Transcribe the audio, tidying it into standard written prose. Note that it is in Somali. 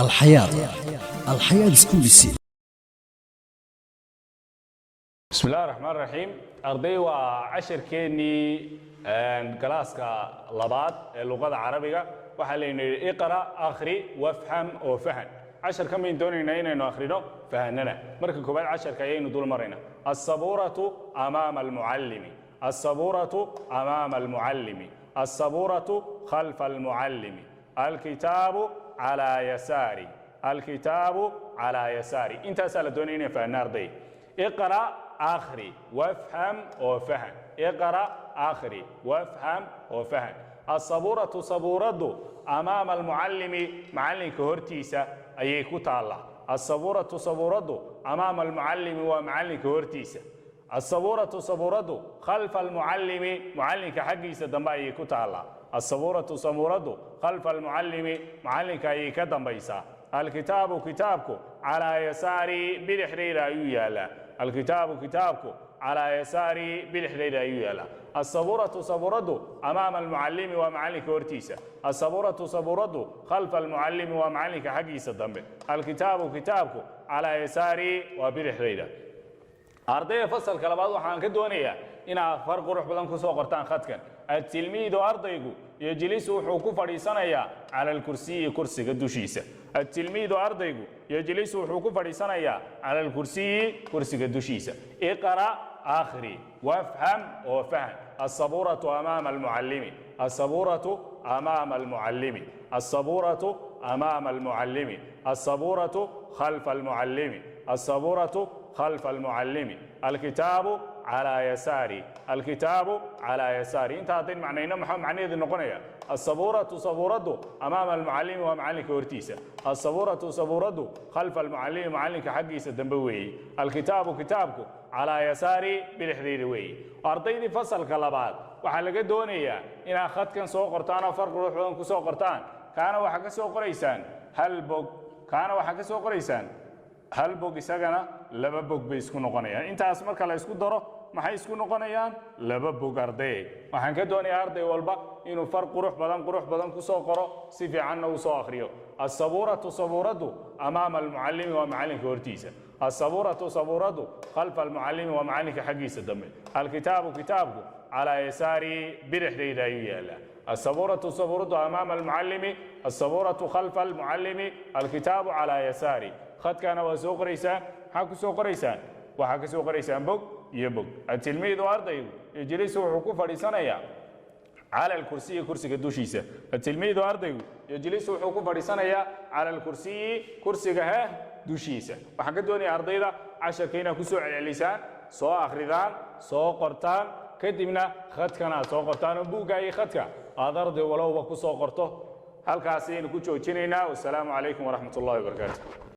Alxayaad, Alxayaad Schools. Bismi illahi raxmaan raxiim. Arday, waa casharkeennii galaaska labaad ee luqada Carabiga. Waxaa laynu yidhi iqra, akhri, wafham oo fahan. Casharkan baynu doonaynaa inaynu akhrino, fahanana. Marka koowaad casharka ayaynu dul maraynaa. الصبورة أمام المعلم، الصبورة أمام المعلم، الصبورة خلف المعلم، الكتاب على يساري، الكتاب على يساري. Intaasaa la doonaya inay fahanna, arday. اقرأ, akhri, wafham oo fahan. اقرأ, akhri, wafham oo fahan. الصبورة, sabuuraddu, أمام المعلم, macallinka hortiisa ayay ku taallaa. الصبورة, sabuuraddu, أمام المعلم, waa macallinka hortiisa. الصبورة, sabuuraddu, خلف المعلم, mucallinka xaggiisa dambe ayay ku taallaa. الصبورة, sabuuraddu, خلف المعلم, mucallinka ayay ka dambaysaa. الكتاب, kitaabku, على يساري, bidixdayda ayuu yaalaa. الكتاب, kitaabku, على يساري, bidixdayda ayuu yaalaa. الصبورة, sabuuraddu, أمام المعلم, waa macallinka hortiisa. الصبورة, sabuuraddu, خلف المعلم, waa macallinka xaggiisa dambe. الكتاب, kitaabku, على يساري, waa bidixdayda. Ardayda fasalka labaad, waxaan ka doonayaa inaad far qurux badan ku soo qortaan khadkan. التلميذ, ardaygu, يجلس, wuxuu ku fadhiisanayaa, على الكرسي, kursiga dushiisa. التلميذ, ardaygu, يجلس, wuxuu ku fadhiisanayaa, على الكرسي, kursiga dushiisa. اقرأ, akhri, wafham oo fahan. الصبورة أمام المعلم، الصبورة أمام المعلم، الصبورة أمام المعلم، الصبورة خلف المعلم، الصبورة خلف المعلم، الكتاب على يساري، الكتاب على يساري. Inta haddayn macnayno, maxaa macnaheedu noqonaya? الصبورة, sabuuraddu, أمام المعلم, waa macallinka hortiisa. الصبورة, sabuuraddu, خلف المعلم, macallinka xaggiisa dambe weeye. الكتاب, kitaabku, على يساري, bidixdayda weeye. Ardaydii fasalka labaad, waxaa laga doonayaa inaad khadkan soo qortaan oo far qurux badan ku soo qortaan. Kaana waxaa ka soo qoraysaan hal bog, kaana waxaa ka soo qoraysaan hal bog, isagana laba bog bay isku noqonayaan. Intaas marka la isku daro, maxay isku noqonayaan? Laba bog. Arday, waxaan ka doonayaa arday walba inuu far qurux badan, qurux badan ku soo qoro, si fiicanna uu soo akhriyo. الصبورة, sabuuraddu, أمام المعلم, waa macallinka hortiisa. الصبورة, sabuuraddu, خلف المعلم, waa macallinka xaggiisa dambe. الكتاب, kitaabku, على يساري, bidixdayda ayuu yaalaa. الصبورة, sabuuraddu, أمام المعلم، الصبورة خلف المعلم، الكتاب على يساري. Khadkana waa soo qoraysaan. Maxaa ku soo qoraysaan? Waxaa ka soo qoraysaan bog iyo bog. التلميذ, ardaygu, يجلس, wuxuu ku fadhiisanayaa, على الكرسي, kursiga dushiisa. التلميذ, ardaygu, يجلس, wuxuu ku fadhiisanayaa, على الكرسي, kursiga dushiisa. Waxaan ka doonayaa ardayda casharka inaad ku soo celcelisaan, soo akhridaan, soo qortaan, kadibna khadkan aad soo qortaan oo buugga iyo khadka aad arday walowba ku soo qorto. Halkaasaynu ku joojinaynaa. Wasalaamu calaykum waraxmat ullahi wabarakaatu.